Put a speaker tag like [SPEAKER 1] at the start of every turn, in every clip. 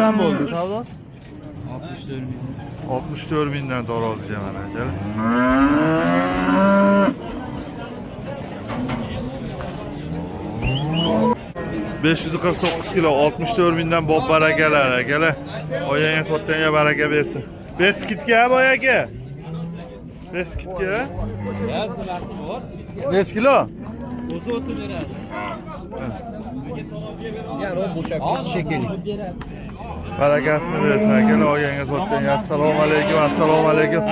[SPEAKER 1] puldan bo'ldi savdosi?
[SPEAKER 2] 64 ming.
[SPEAKER 1] 64 mingdan taroziga mana akalar. 549 kilo 64 mingdan bob barakalar akalar. Oyanga sotganga baraka bersin. Beskitga boy aka. Beskitga.
[SPEAKER 2] Ya nimasi bor?
[SPEAKER 1] Necha kilo?
[SPEAKER 2] O'zi o'tib beradi.
[SPEAKER 3] Yani o bo'shab ketishi shekilli.
[SPEAKER 1] Barakasini bersin akalar, olganga sotganga. Assalomu alaykum, assalomu alaykum.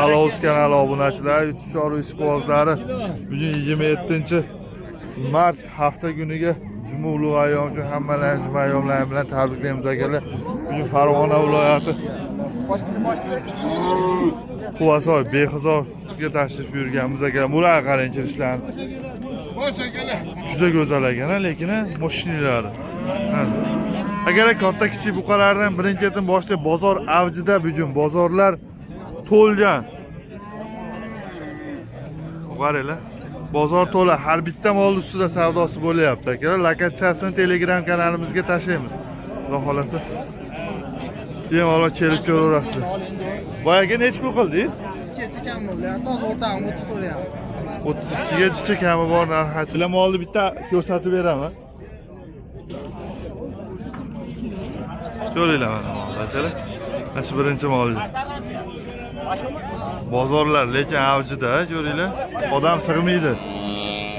[SPEAKER 1] Alovuz kanali obunachilari, YouTube chorva ishqibozlari. Bugun 27 mart hafta kuniga juma ulug' ayyom kun, hammalarni juma ayyomlari bilan tabriklaymiz akalar. Bugun Farg'ona viloyati Quvasoy Behizorga tashrif buyurganmiz akalar. Bular qarang kirishlarni. Juda go'zal ekan, lekin moshinalari. Ha. Agar katta kichik buqalardan birinchi ketin boshlab bozor avjida, bugun bozorlar to'lgan. Qaranglar. Bozor to'la, har bitta mol ustida savdosi bo'lyapti akalar. Lokatsiyasini Telegram kanalimizga tashlaymiz. Xudo xolasa. Bemalol kelib ko'raverasizlar. Boyaga necha pul qildingiz?
[SPEAKER 3] 32 kam bo'lyapti. Hozir o'rtog'im 30 so'rayapti.
[SPEAKER 1] 32 ga jicha kami bor narx aytdilar. Molni bitta ko'rsatib beraman. Ko'ringlar mana molni akalar. Mana shu birinchi mol. Bozorlar lekin avjida, ko'ringlar. Odam sig'maydi.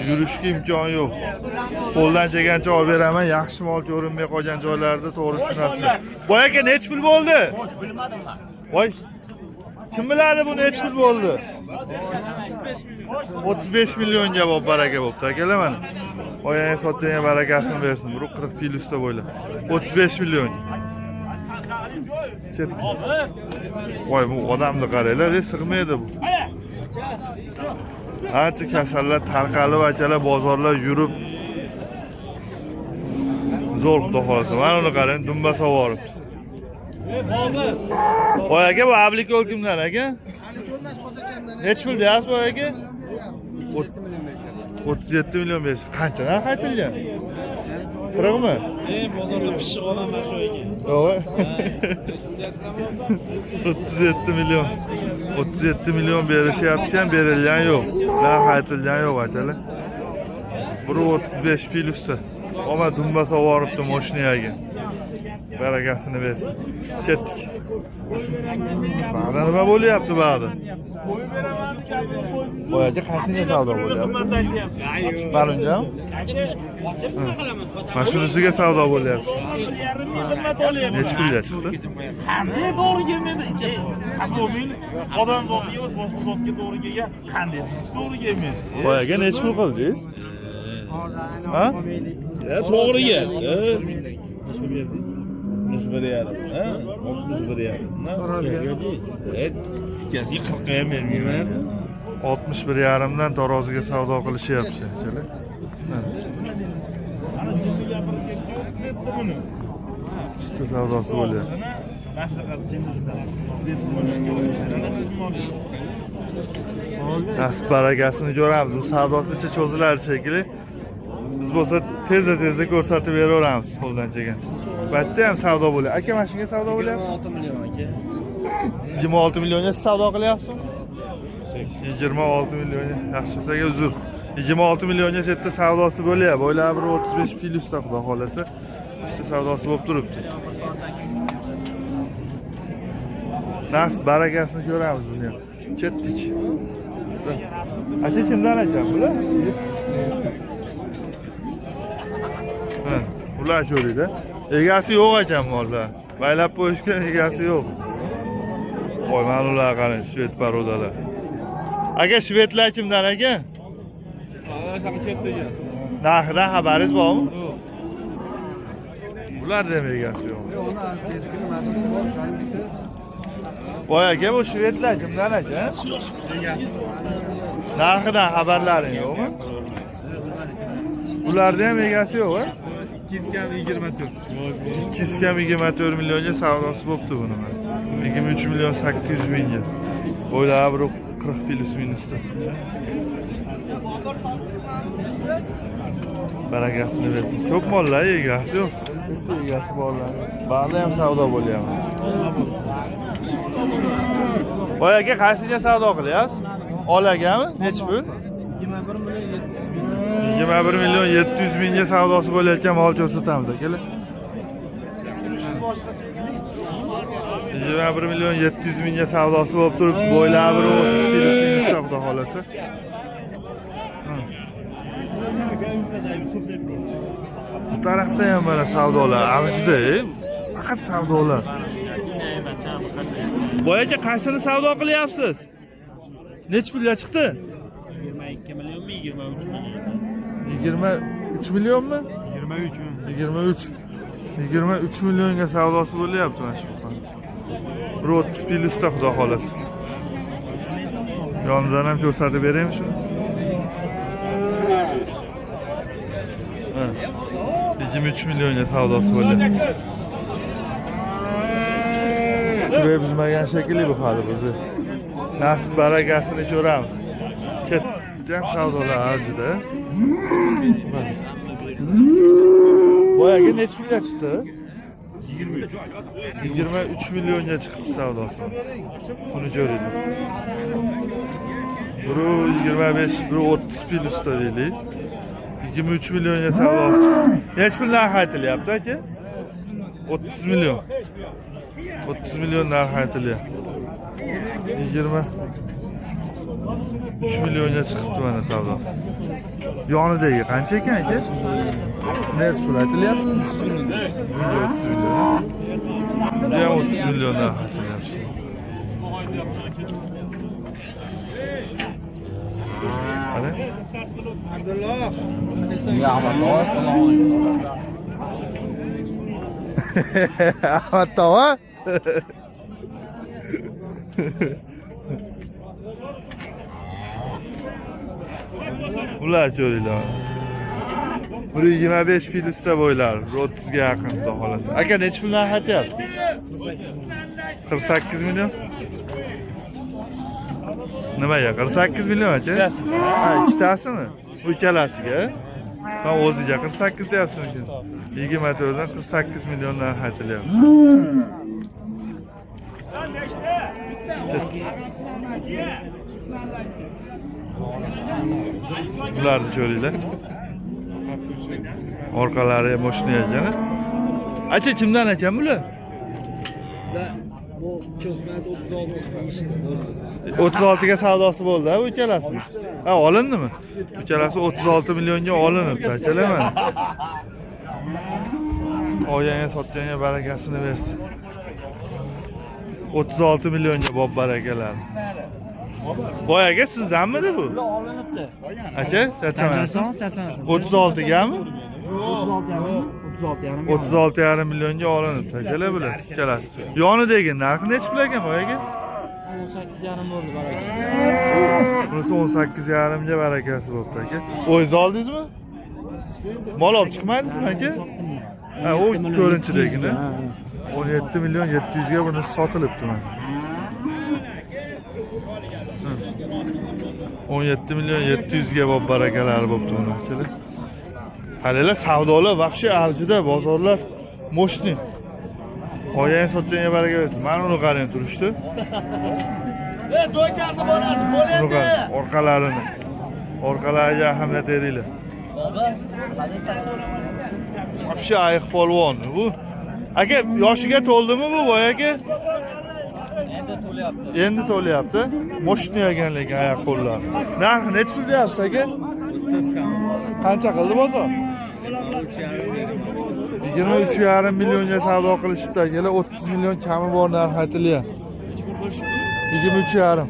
[SPEAKER 1] Yurishga imkon yo'q. Qo'ldan kelgancha olib beraman. Yaxshi mol ko'rinmay qolgan joylarda to'g'ri tushunasizlar. Boy aka necha pul bo'ldi?
[SPEAKER 2] Bilmadim man.
[SPEAKER 1] Voy. Kim biladi bu necha pul bo'ldi? 35 millionga bo'lib baraka bo'pti akalar mana. Oyang sotganga barakasini bersin. Bir 40 plyusda bo'ylar. 35 million. Chet. Voy bu odamni qaranglar, sig'maydi bu. Ancha kasallar tarqalib akalar bozorlar yurib zo'r xudo xohlasa. Mana uni qarang, dumba sovoribdi. Voy aka, bu ablikol kimdan aka?
[SPEAKER 3] Hali cho'lmas Hoji akamdan.
[SPEAKER 1] Necha pul deyapsiz boy aka? 37 million 5. Qancha narx aytilgan? 40mi?
[SPEAKER 2] Bozorda pishiq odam mana shu ekan.
[SPEAKER 1] Yo'q. 37 million. 37 million berishyapti ekan, berilgan yo'q. Narx aytilgan yo'q akalar. 1.35 plyusda. Omad dumba sovoribdi moshinaga. Barakasini bersin. Ketdik. Ba'da nima bo'lyapti ba'da? Boy aka qaysiga savdo bo'lyapti? Mana unga? Mana shunisiga savdo bo'lyapti. Necha pulga chiqdi?
[SPEAKER 4] Qanday to'g'ri kelmaydi? Xato men odam zotiga emas, boshqa zotga to'g'ri kelgan. Qanday sizniki to'g'ri kelmaydi?
[SPEAKER 1] Boy aka necha pul qildingiz? Ha?
[SPEAKER 4] Ya to'g'ri keldi. Necha berdingiz? 61,5. Ha? 61,5. Tikkasiga 40 ga ham bermayman.
[SPEAKER 1] 61,5 dan taroziga savdo qilishyapti akalar.
[SPEAKER 4] Ana jinni gapirib ketdi, buni.
[SPEAKER 1] Ishda savdosi bo'lyapti.
[SPEAKER 4] Mana shunaqa jinni.
[SPEAKER 1] Nasib barakasini ko'ramiz. Bu savdosicha cho'ziladi shekilli. Biz bo'lsa tezda tezda ko'rsatib beraveramiz qo'ldan kelgancha. Bu yerda ham savdo bo'lyapti. Aka, mana shunga savdo bo'lyapti?
[SPEAKER 2] 26 million aka.
[SPEAKER 1] 26 millionga siz savdo qilyapsizmi? 26 millionga. Yaxshi bo'lsa uzr. 26 millionga shu yerda savdosi bo'lyapti. Bo'ylari bir 35 plyusda xudo xolasa. Ishda savdosi bo'lib turibdi. Nasib barakasini ko'ramiz buni ham. Ketdik. Acha kimdan ekan bular? Ha, ular ko'ringlar. Egasi yo'q ekan mollar. Baylab qo'yishgan, egasi yo'q. Voy, mana ular qarang, shved parodalar. Aka, shvedlar kimdan aka? Narxidan xabaringiz bormi? Yo'q. Bular ham egasi yo'q. Voy aka, bu shvedlar kimdan aka? Narxidan xabarlaring yo'qmi? Bularda ham egasi yo'q, a?
[SPEAKER 4] 2 kam 24.
[SPEAKER 1] 200 kam 24 millionga savdosi bo'pti buni mana. 23 million 800 mingga. O'ylab bir 40 plyus minusda. Barakasini bersin. Ko'p mollar egasi yo'q. Bitta egasi borlar. Ba'zi ham savdo bo'lyapti. Boy aka, qaysiga savdo qilyapsiz? Olagami? Nechi pul?
[SPEAKER 3] 21 million 700 ming.
[SPEAKER 1] 21 million 700 mingga savdosi bo'layotgan mol ko'rsatamiz akalar. 21 million 700 mingga savdosi bo'lib turibdi. Bo'ylari 30 plus minusda xudo xolasa. Bu tarafda ham mana savdolar avjida, faqat savdolar. Boy aka, qaysini savdo qilyapsiz? Nechi pulga chiqdi?
[SPEAKER 4] 22 millionmi, 23 million?
[SPEAKER 1] 23 millionmi?
[SPEAKER 4] 23.
[SPEAKER 1] 23. 23 millionga savdosi bo'lyapti mana shu buqa. 1.30 plyusda xudo xolasa. Yonidan ham ko'rsatib beraymi shuni? Ha. 23 millionga savdosi bo'lyapti. Chiroy buzmagan shekilli bu hali o'zi. Nasib barakasini ko'ramiz. Ketdi ham savdolar avjida. Mana. Boyagi nechi pulga chiqdi?
[SPEAKER 4] 23.
[SPEAKER 1] 23 millionga chiqibdi savdosi. Buni ko'ringlar. Biri 25, biri 30 plyusda deylik. 23 millionga savdosi. Nechi pul narx aytilyapti aka? 30 million. 30 million narx aytilyapti. 23 millionga chiqibdi mana savdosi. Yonidagi qancha ekan aka? Nechi pul aytilyapti? 30 million. 30 million. Bu ham 30 million narx aytilyapti. Qani?
[SPEAKER 2] Assalomu alaykum.
[SPEAKER 1] Ahmad tog'a. Bular ko'ringlar. 125 plyusda bo'ylar, 30 ga yaqin xudo xolasa. Aka, nechi pul narx aytyapsiz? 48 million. Nimaga 48 million aka? Ha, ikkitasimi? Bu ikkalasiga. Ha, o'ziga 48 deyapsiz. 24 dan 48 million narx aytilyapti. Bularni ko'ringlar. Orqalari moshina ekan. Aka, kimdan ekan bular?
[SPEAKER 2] Bu ko'zmaz 36
[SPEAKER 1] 36 ga savdosi bo'ldi, ha, bu ikkalasi. Ha, olindimi? Ikkalasi 36 millionga olinibdi, akalar mana. Olganga sotganga barakasini bersin. 36 millionga bob barakalar. Boy aka, sizdanmidi bu?
[SPEAKER 2] Olinibdi.
[SPEAKER 1] Aka, charchamaysiz.
[SPEAKER 2] Charchamaysiz.
[SPEAKER 1] 36 gami?
[SPEAKER 2] 36,5.
[SPEAKER 1] 36,5 millionga olinibdi akalar bular ikkalasi. Yonidagi narxi nechi pul ekan boy aka?
[SPEAKER 2] 18,5 bo'ldi baraka.
[SPEAKER 1] Bunisi 18,5 ga barakasi bo'pti aka. O'zingiz oldingizmi? Mol olib chiqmadingizmi aka? Ha, u ko'rinchidagini. 17 million 700 ga buni sotilibdi mana. 17 million 700 ga bob barakalari bo'pti buni akalar. Qaranglar, savdolar вообще avjida, bozorlar мощный. Olgan sotganga baraka bersin. Mana uni qarang turishdi.
[SPEAKER 3] Do'karni bolasi
[SPEAKER 1] Uni qarang, orqalarini. Orqalariga ahamiyat beringlar. Вообще ayiq polvon bu. Aka, yoshiga to'ldimi bu boy aka?
[SPEAKER 2] Endi to'layapti.
[SPEAKER 1] Endi to'layapti. Мощный ekan lekin oyoq qo'llari. Narxi nechi pul deyapsiz aka?
[SPEAKER 2] 30 kam.
[SPEAKER 1] Qancha qildi bozor? 23,5 millionga savdo qilishibdi akalar. 30 million kami bor narx aytilyapti. 23,5.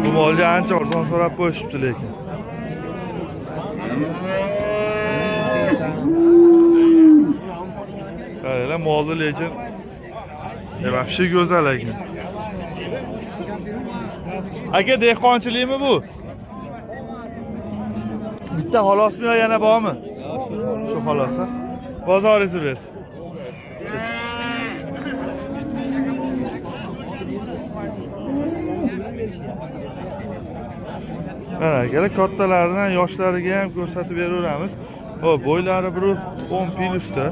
[SPEAKER 1] Bu molga ancha arzon so'rab qo'yishibdi lekin. Qaranglar, molni lekin вообще go'zal ekan. Aka, dehqonchilikmi bu? Bitta xolosmi yo yana bormi? Shu xolos. Bozoringizni bersin. Mana akalar, kattalaridan yoshlariga ham ko'rsatib beraveramiz. Xo'p, bo'ylari 1.10 plusda.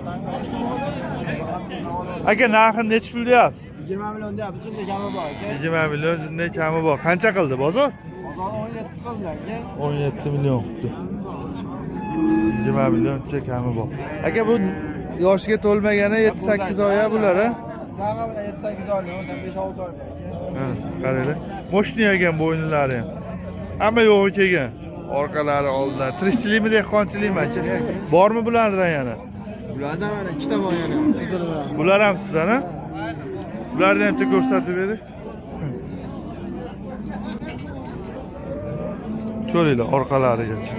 [SPEAKER 1] Aka, narxi nechi pul deyapsiz?
[SPEAKER 3] 20 million deyapmiz, shunda kami bor aka.
[SPEAKER 1] 20 million jinday kami bor. Qancha qildi bozor?
[SPEAKER 3] Bozor 17 qildi aka.
[SPEAKER 1] 17 million qildi. 20 millioncha kami bor. Aka, bu yoshiga to'lmagani 7-8 oy bular, a?
[SPEAKER 3] Tag'i bilan 7-8 oylik, o'zi 5-6 oylik aka.
[SPEAKER 1] Ha, qaranglar. Moshina ekan bo'ynilari ham. Hamma yo'g'i kelgan. Orqalari, oldilari. Tirikchilikmi, dehqonchilikmi aka? Bormi bulardan yana?
[SPEAKER 3] Bulardan mana ikkita bor yana, qizil bilan.
[SPEAKER 1] Bular ham sizdan, a? Bularni ham bitta ko'rsatib bering. Ko'ringlar orqalarigacha.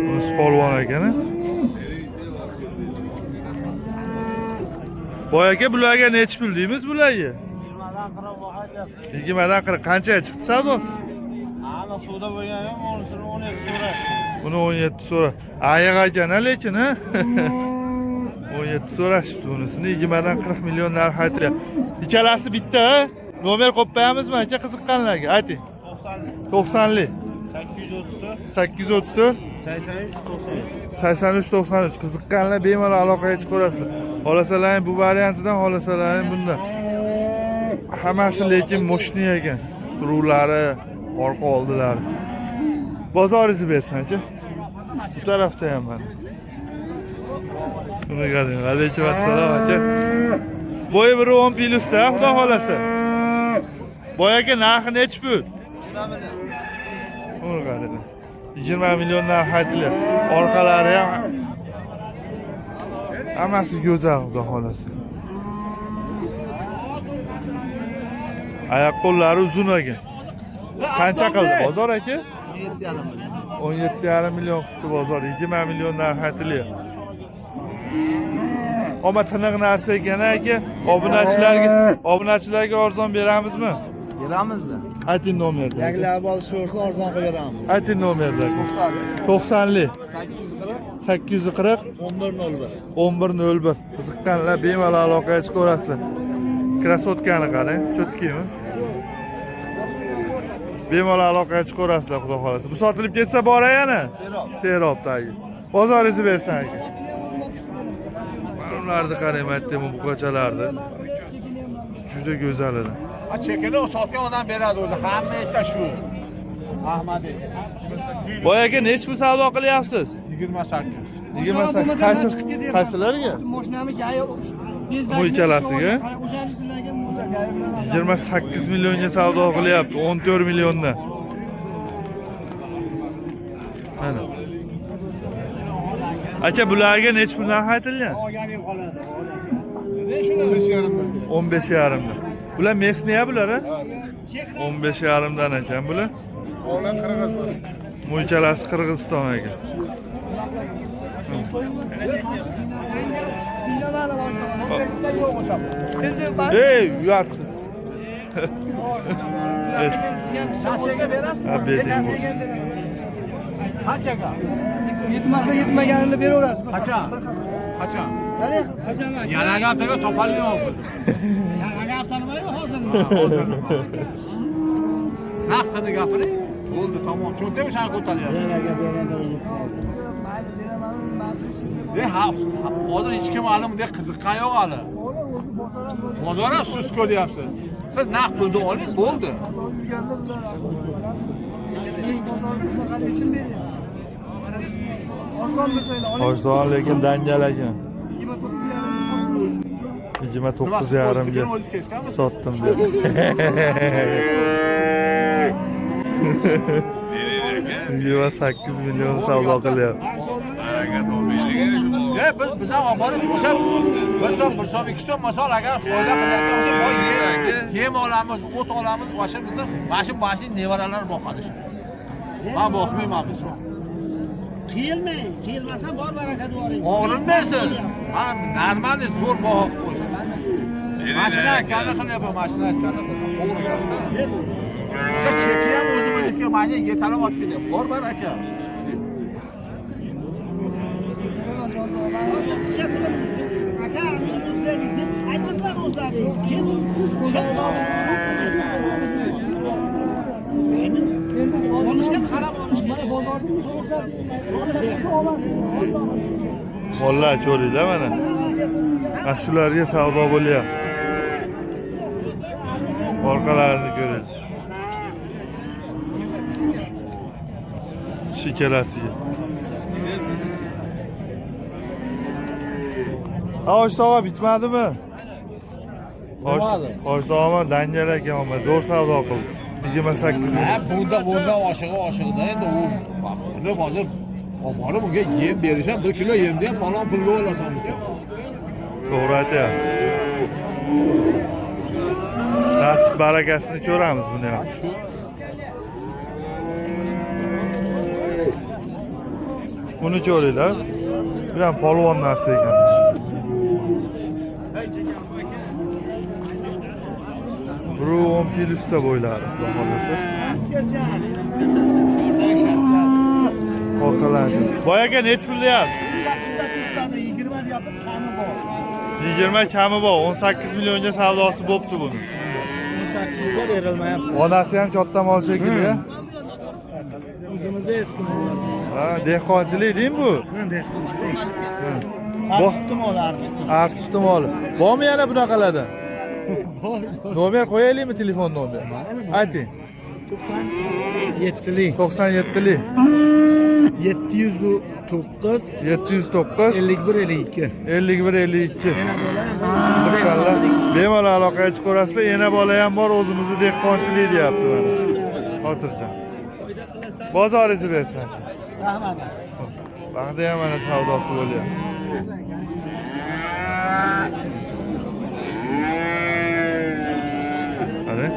[SPEAKER 1] Bunisi polvon ekan, a? Boy aka, bularga nechi pul deymiz bularga?
[SPEAKER 4] 20dan 40 bor.
[SPEAKER 1] 20dan 40 qanchaga chiqdi savdosi?
[SPEAKER 4] Ana suvda bo'lgan ham unisini 17 so'rashdi.
[SPEAKER 1] Buni 17 so'ra. Ayiq ekan, a, lekin, ha? 17 so'rashibdi bunisini. 20dan 40 million narx aytilyapti. Ikkalasi bitta, ha? Nomer qo'yib qo'yamizmi aka qiziqqanlarga? Ayting.
[SPEAKER 4] 90
[SPEAKER 1] 90lik
[SPEAKER 4] 834
[SPEAKER 1] 834
[SPEAKER 3] 83 93.
[SPEAKER 1] 83 93. Qiziqqanlar bemalol aloqaga chiqaverasizlar. Xohlasalaring bu variantidan, xohlasalaring bundan. Hammasi lekin moshina ekan. Turuvlari, orqa oldilari. Bozoringizni bersin aka. Bu tarafda ham mana. Buni qarang. Alaykum assalom aka. Bo'yi 1.10 plusda, xudo xolasa. Boy aka, narxi nechi pul? Buni qarang. 20 million narx aytilyapti. Orqalari ham hammasi go'zal, xudo xolasa. Oyoq qo'llari uzun ekan. Qancha qildi bozor aka? 17,5 million qildi bozor, 20 million narx aytilyapti. Ammo tiniq narsa ekan aka. Obunachilarga arzon beramizmi?
[SPEAKER 3] Beramizda.
[SPEAKER 1] Ayting nomerni.
[SPEAKER 3] Yangilar olishaversa arzon qilib beramiz.
[SPEAKER 1] Ayting nomerni.
[SPEAKER 3] 90
[SPEAKER 1] 90lik
[SPEAKER 3] 840
[SPEAKER 1] 840
[SPEAKER 3] 1101.
[SPEAKER 1] 1101. Qiziqqanlar bemalol aloqaga chiqaverasizlar. Красотка ni qarang, чёткий mi? Bemalol aloqaga chiqaverasizlar, xudo xolasa. Bu sotilib ketsa bor yana. Serobdagi. Bozoringizni bersin aka. Mana ularni qarang, aytdim bu buqachalarni. Juda go'zal edi.
[SPEAKER 4] Chekini sotgan odam beradi o'zi. Hamma aytadi shu. Ahmadbek.
[SPEAKER 1] Boy aka, nechi pul savdo qilyapsiz?
[SPEAKER 4] 28.
[SPEAKER 1] 28. Qaysi qaysilariga?
[SPEAKER 5] Moshinani gayi
[SPEAKER 1] Bu ikkalasiga?
[SPEAKER 5] O'shanisilarga
[SPEAKER 1] 28 millionga savdo qilyapti, 14 milliondan. Mana. Aka, bularga nechi pul narx aytilgan?
[SPEAKER 5] olganim qoladi.
[SPEAKER 1] 15,5 dan. Bular местный bular, a? 15,5 dan ekan bular. Bu ikkalasi Qirg'iziston ekan. Ey, uyatsiz. Ha, beting bo'lsin.
[SPEAKER 4] Qanchaga?
[SPEAKER 5] Yetmasa yetmaganini beraverasiz.
[SPEAKER 4] Qachon? Qachon?
[SPEAKER 5] Qani?
[SPEAKER 4] Yanagi haftaga topolmay oldi.
[SPEAKER 5] Yangi hafta nima hozir?
[SPEAKER 4] Naqdini gapiring. Bo'ldi, tamom. Cho'ntak o'shani ko'taryapti.
[SPEAKER 5] Mayli, beraman,
[SPEAKER 4] De, ha, hozir hech kim hali bunday qiziqqan yo'q hali. Bozor ham sust ko'ryapsiz. Siz naqd pulni oling, bo'ldi.
[SPEAKER 5] Oson bo'lsanglar oling.
[SPEAKER 1] Arzon lekin dangal ekan.
[SPEAKER 5] 29,5.
[SPEAKER 1] 29,5 ga
[SPEAKER 4] O'zingiz kesganmisiz?
[SPEAKER 1] sotdim dedi. 28 million savdo qilyapti.
[SPEAKER 4] E, biz ham olib borib o'sha 1 so'm, 1 so'm, 2 so'm misol agar foyda qilayotgan bo'lsa, boy yem olamiz, o't olamiz, o'sha bizni mana shu nevaralar boqadi shu. Men boqmayman bu so'm.
[SPEAKER 5] Qiyilmang, qiyilmasa bor baraka yuboring.
[SPEAKER 4] Og'rinmaysiz. Ha, нормальный zo'r boqib qo'y. Mashina aytganini qilyapman, mashina aytganini qilyapman. To'g'ri gapda. O'sha cheki ham o'zimizniki, manga yetalab olib kelyapti. Bor baraka.
[SPEAKER 5] Aka, aytasizlar o'zlaring. Endi olishga qarab.
[SPEAKER 1] Mollar ko'ringlar mana. Mana shularga savdo bo'lyapti. Orqalarini ko'ring. Shu ikkalasiga. Osh tog'a bitmadimi? Osh tog'a dangal ekan, zo'r savdo qildi. 28 ming.
[SPEAKER 4] Ha, bunda oshig'i endi u buni hozir olib unga yem berisham 1 kilo yemni ham falon pulga olasan.
[SPEAKER 1] To'g'ri aytyapti. Nasib barakasini ko'ramiz buni ham. Buni ko'ringlar. Bu ham polvon narsa ekan. Bir 10 plusda bo'ylari, xudo xohlasa. Orqalarini. Boy aka nechi pul deyapsiz?
[SPEAKER 3] 20 deyapmiz, kami bor.
[SPEAKER 1] 20 kami bor. 18 millionga savdosi bo'pti buni.
[SPEAKER 3] 18 bor berilmayapti.
[SPEAKER 1] Onasi ham katta mol shekilli.
[SPEAKER 3] O'zimizda eski mollar.
[SPEAKER 1] Ha, dehqonchilik deymi bu?
[SPEAKER 3] Dehqonchilik.
[SPEAKER 1] Bu
[SPEAKER 3] Arsifti mol, arsifti.
[SPEAKER 1] Arsifti moli. Bormi yana bunaqalardan?
[SPEAKER 3] Bor, bor.
[SPEAKER 1] Nomer qo'yaylikmi, telefon nomer? Ayting.
[SPEAKER 3] 97lik.
[SPEAKER 1] 97lik.
[SPEAKER 3] 709
[SPEAKER 1] 709
[SPEAKER 3] 51 52.
[SPEAKER 1] 51 52.
[SPEAKER 3] Yana bola ham bor.
[SPEAKER 1] Qiziqqanlar bemalol aloqaga chiqaverasizlar. Yana bola ham bor, o'zimizni dehqonchilik deyapti mana. Xotirjam. Bozoringizni bersanchi.
[SPEAKER 3] Rahmat.
[SPEAKER 1] Bag'da ham mana savdosi bo'lyapti. Qani?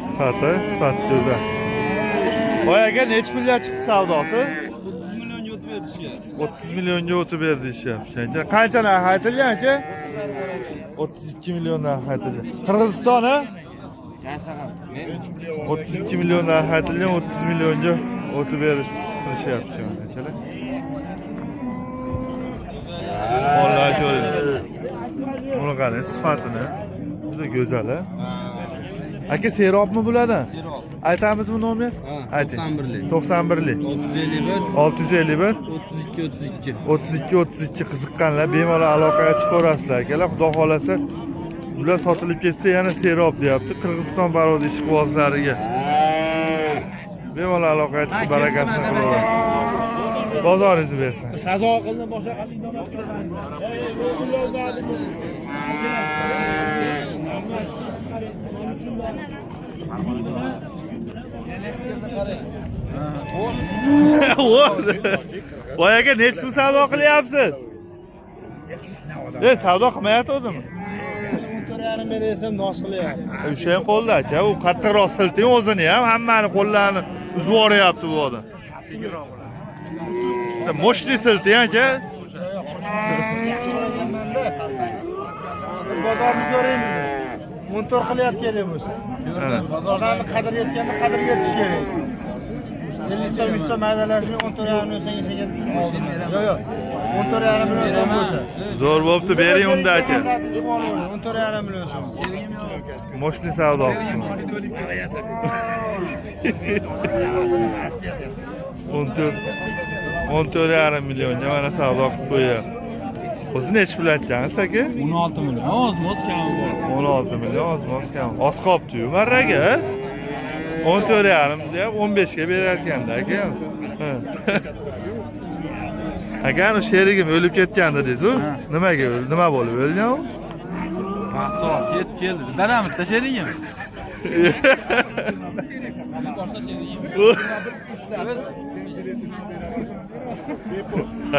[SPEAKER 1] Sifati, sifat go'zal. Voy aka, nechi pulga chiqdi savdosi?
[SPEAKER 2] 30 millionga o'tib berishyapti.
[SPEAKER 1] 30 millionga o'tib berdi deyishyapti. Aka, qancha narx aytilgan aka? 32 million narx aytilgan. Qirg'iziston, ha? 32 million narx aytilgan, 30 millionga o'tib berish qilishyapti mana akalar. Mollar ko'ring. Buni qarang, sifatini. Juda go'zal, a? Aka, serobmi bulardan?
[SPEAKER 2] Serob.
[SPEAKER 1] Aytamizmi nomer?
[SPEAKER 2] Ha,
[SPEAKER 1] Ayting.
[SPEAKER 2] 91lik.
[SPEAKER 1] 91lik.
[SPEAKER 2] 651
[SPEAKER 1] 651
[SPEAKER 2] 32 32.
[SPEAKER 1] 32 32. Qiziqqanlar bemalol aloqaga chiqaverasizlar akalar. Xudo xolasa bular sotilib ketsa yana serob deyapti. Qirg'iziston parodi ishqibozlariga. Bemalol aloqaga chiqib barakasini qilaverasiz. Bozoringizni bersin.
[SPEAKER 2] Sazo qildim, boshqa qildim.
[SPEAKER 1] Voy aka, nechi pul savdo qilyapsiz? Savdo qilmayotgandimi?
[SPEAKER 3] 14,5 berasam nosh qilyapti.
[SPEAKER 1] O'sha ham qo'lda aka, u qattiqroq silting o'zini ham, hammani qo'llarini uzib yuboryapti bu odam. Moshni silting aka.
[SPEAKER 3] Siz bozorni ko'ringmi? 14 qilyapti kerak bo'lsa. Odamni qadri yetganda qadriga yetish kerak. 50 so'm, 100 so'm maydalashmay 14,5 million senga senga. Yo'q, yo'q. 14,5 million so'm bo'lsa.
[SPEAKER 1] Zo'r bo'pti, bering unda aka.
[SPEAKER 3] 14,5 million so'm.
[SPEAKER 1] Moshni savdo qildim. 14,5 millionga mana savdo qilib qo'yyapti. O'zi nechi pul aytgansiz aka?
[SPEAKER 2] 16 million. Oz-moz kami bor.
[SPEAKER 1] 16 million oz-moz kam. Oz qolibdi-yu marraga. 14,5 deyap 15 ga berar ekanda aka. Aka, anu sherigim o'lib ketgan dedingiz-u? Nimaga o'ldi? Nima bo'lib o'lgan u?
[SPEAKER 2] Mahsulot yetib keldi. Dadam bitta sherigim.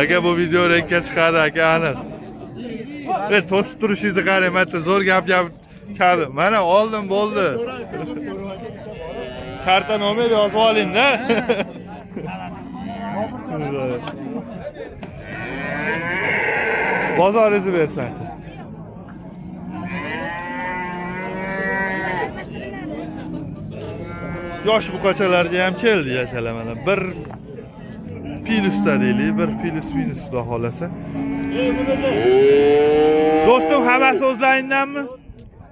[SPEAKER 1] Aka, bu video renkka chiqadi aka, aniq. To'sib turishingizni qarang, marta zo'r gap gap. Mana oldim bo'ldi. Karta nomer yozib oling-da. Bozoringizni bersin. Yosh buqachalarga ham keldi akalar mana. Bir plyusda deylik, bir plyus minus xudo xolasa. Do'stim, hammasi o'zlaringdanmi?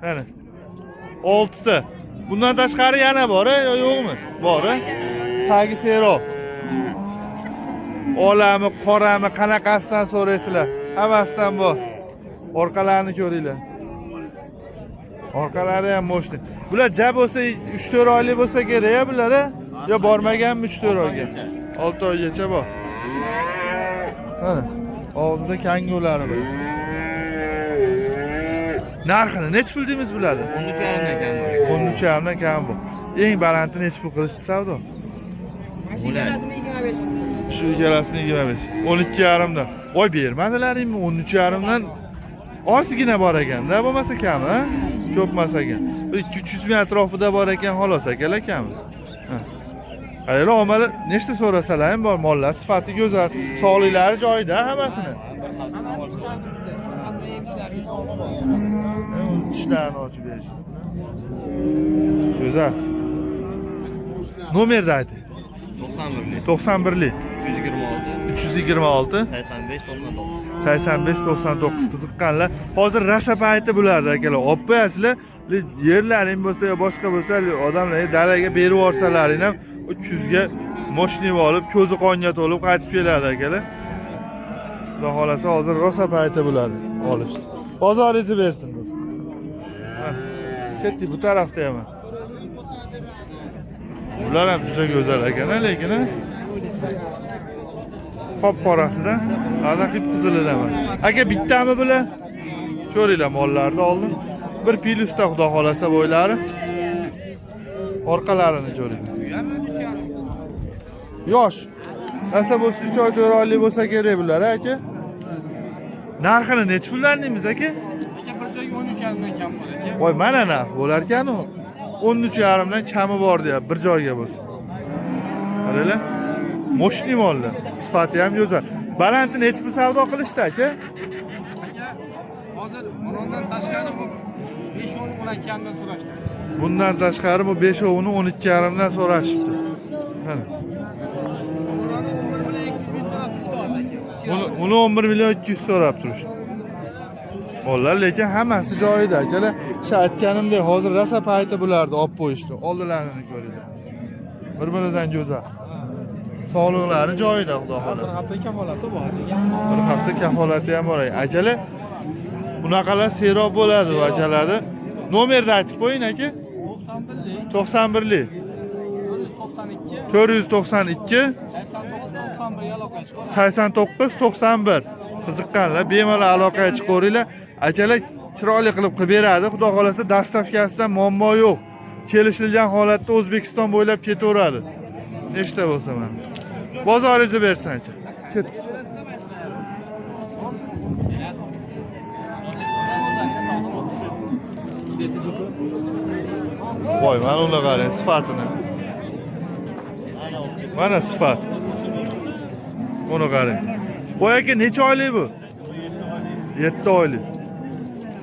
[SPEAKER 1] Mana. 6 ta. Bundan tashqari yana bor, yo yo'qmi? Bor, a? Tagi serob. Olami, qorami, qanaqasidan so'raysizlar. Hammasidan bor. Orqalarini ko'ringlar. Orqalari ham мощный. Bular ja bo'lsa 3-4 oylik bo'lsa kerak ya bular a? Yo bormaganmi 3-4 oyga? 6 oygacha bor. Mana og'zida kangulari bor. Narxini nechi pul deymiz bularni?
[SPEAKER 2] 13,5dan kam bor.
[SPEAKER 1] 13,5dan kam bu. Eng balandini nechi pul qilishdi savdo? Shu ikkalasini 25. 12,5dan. Voy bermadilaringmi 13,5dan? Ozgina bor ekanda, bo'lmasa kami, a? Ko'p emas ekan. Bir 2-300 ming atrofida bor ekan xolos akalar kami. Ha. Qaranglar, omalar nechta so'rasalar ham bor, mollar sifati go'zal, sog'liklari joyida hammasini. O'z tishlarini ochib berish. Go'zal. Nomerni ayting.
[SPEAKER 6] 91lik
[SPEAKER 1] 91lik
[SPEAKER 6] 326
[SPEAKER 1] 326
[SPEAKER 6] 85 99
[SPEAKER 1] 85 99 qiziqqanlar. Hozir rosa payti bularda akalar. Olib qo'yasizlar, yerlaring bo'lsa yo boshqa bo'lsa odamlarga dalaga berib yuborsalaring ham 300 ga moshina olib, ko'zi qonga to'lib qaytib keladi akalar. Xudo xolasa hozir rosa payti bo'ladi olishdi. Bozoringizni bersin do'st. Ha, ketdik bu tarafda ham. Bular ham juda go'zal ekan, lekin a? Qop qorasidan, ana qip qizilidan bor. Aka bittami bular? Ko'ringlar mollarni oldin. Bir plyusda xudo xolasa bo'ylari. Orqalarini ko'ringlar. Yosh. Rosa bo'lsa 3 oy 4 oylik bo'lsa kerak bular aka. Narxini nechi puldan deymiz aka?
[SPEAKER 2] Aka bir joyga 13,5dan kam bor aka.
[SPEAKER 1] Voy mana narx bo'larkan u. 13,5 dan kami bor deyapti bir joyga bo'lsa. Qaranglar. Moshni mollar. Sifati ham go'zal. Balandini nechi pul savdo qilishdi aka?
[SPEAKER 2] Aka hozir bundan tashqari bu 5 10 12dan so'rashdi.
[SPEAKER 1] Bundan tashqari bu 5 ovini 12,5 dan so'rashibdi. Mana.
[SPEAKER 2] Ularni 11 million 200 ming so'rab turibdi hozir aka.
[SPEAKER 1] Uni 11 million 200 so'rab turishdi. Mollar lekin hammasi joyida akalar. Shu aytganimdek hozir rosa payti bularni olib qo'yishdi. Oldilarini ko'ringlar. Bir-biridan go'zal. Sog'liqlari joyida xudo
[SPEAKER 2] Bir
[SPEAKER 1] xohlasa.
[SPEAKER 2] hafta kafolati bor aka.
[SPEAKER 1] Bir hafta kafolati ham bor ekan. Akalar bunaqalar serob bo'ladi bu akalarni. Nomerni aytib qo'ying aka.
[SPEAKER 2] 91lik
[SPEAKER 1] 91lik
[SPEAKER 2] 492
[SPEAKER 1] 492
[SPEAKER 2] 89 91 aloqa chiqadi.
[SPEAKER 1] 89 91 qiziqqanlar bemalol aloqaga chiqaveringlar akalar chiroyli qilib qilib beradi xudo xohlasa dastavkasidan muammo yo'q kelishilgan holatda o'zbekiston bo'ylab ketaveradi nechta bo'lsa mana bozoringizni bersin aka ketdik. Voy mana uni qarang sifatini, mana sifat. Uni qarang. Voy aka necha oylik bu? 7 oylik.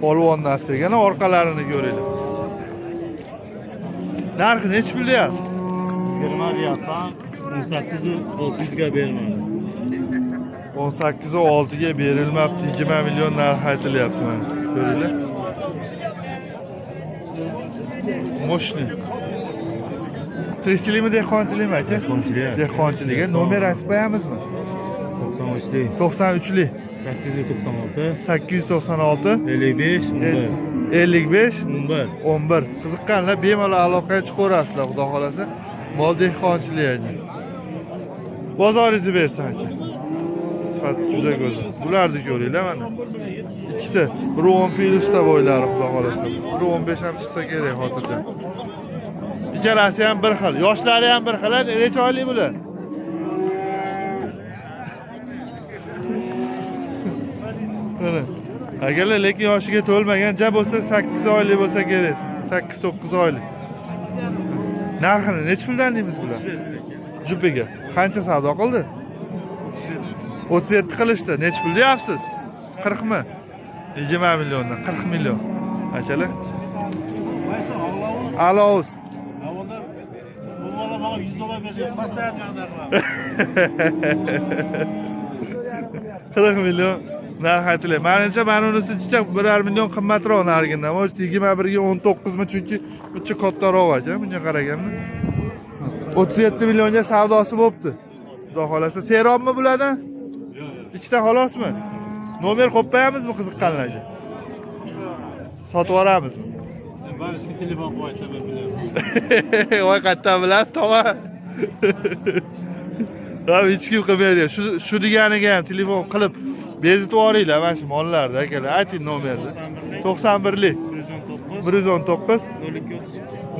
[SPEAKER 1] Polvon narsa ekan, orqalarini ko'ringlar. Narxi nechi pul deyapsiz?
[SPEAKER 3] 20 deyapman, 18 600 ga bermadi.
[SPEAKER 1] 18 6 ga berilmabdi, 20 million narx aytilyapti mana. Ko'ringlar. Мощный. Tirikchilikmi, dehqonchilikmi aka?
[SPEAKER 3] Dehqonchilik.
[SPEAKER 1] Dehqonchilik. Nomer aytib qo'yamizmi?
[SPEAKER 3] 93lik
[SPEAKER 1] 93lik
[SPEAKER 3] 896
[SPEAKER 1] 896
[SPEAKER 3] 55 11
[SPEAKER 1] 55
[SPEAKER 3] 11
[SPEAKER 1] 11. Qiziqqanlar bemalol aloqaga chiqaverasizlar xudo xohlasa. Mol dehqonchilik aka. Bozoringizni bersin aka. Sifat juda go'zal. Bularni ko'ringlar mana. Ikkita, biri 10 plyusda bo'ylari xudo xohlasa. Biri 15 ham chiqsa kerak xotirjam. Ikkalasi ham bir xil, yoshlari ham bir xil. Necha oylik bular? Mana. Akalar lekin yoshiga to'lmagan, ja bo'lsa 8 oylik bo'lsa kerak. 8-9 oylik. Narxini nechi puldan deymiz bular? Jupiga. Qancha savdo qildi? 37 qilishdi. Nechi pul deyapsiz? 40 mi? 20 milliondan 40 million. Akalar. Alovuz.
[SPEAKER 3] Avvalda bu bola bana 100 dolar bersa pastayatgan qiladi.
[SPEAKER 1] 40 million narx aytilyapti. Menimcha mana unisi jicha 1,5 million qimmatroq narigindan. Может 21 ga 19 mi chunki uncha kattaroq ekan bunga qaraganda. 37 millionga savdosi bo'libdi. Xudo xohlasa serobmi bulardan? Ikkita xolosmi? Nomer qo'yib qo'yamizmi qiziqqanlarga? Sotib yuboramizmi?
[SPEAKER 3] Barishga telefon qo'y aytaman bilaman.
[SPEAKER 1] Voy, qayerdan bilasiz, tog'a? Ha, hech kim qilmaydi. Shu deganiga ham telefon qilib bezitib yuboringlar mana shu mollarni, akalar. Ayting nomerni. 91lik 119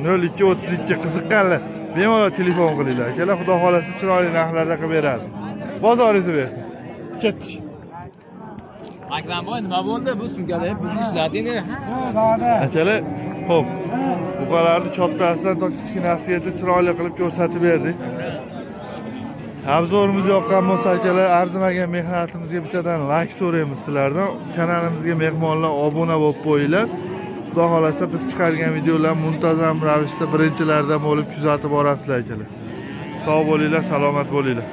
[SPEAKER 1] 02 32. Qiziqqanlar bemalol telefon qilinglar, akalar. Xudo xohlasa chiroyli narxlarda qilib beradi. Bozoringizni bersin. Ketdik.
[SPEAKER 2] Akramboy, nima bo'ldi? Bu sumkada pul ishlading.
[SPEAKER 1] Akalar, xo'p. Buqalarni kattasidan to kichkinasigacha chiroyli qilib ko'rsatib berdik. Обзор imiz yoqqan bo'lsa, akalar, arzimagan mehnatimizga bittadan layk so'raymiz sizlardan. Kanalimizga mehmonlar obuna bo'lib qo'yinglar. Xudo xohlasa biz chiqargan videolar muntazam ravishda birinchilardan bo'lib kuzatib borasizlar, akalar. Sog' bo'linglar, salomat bo'linglar.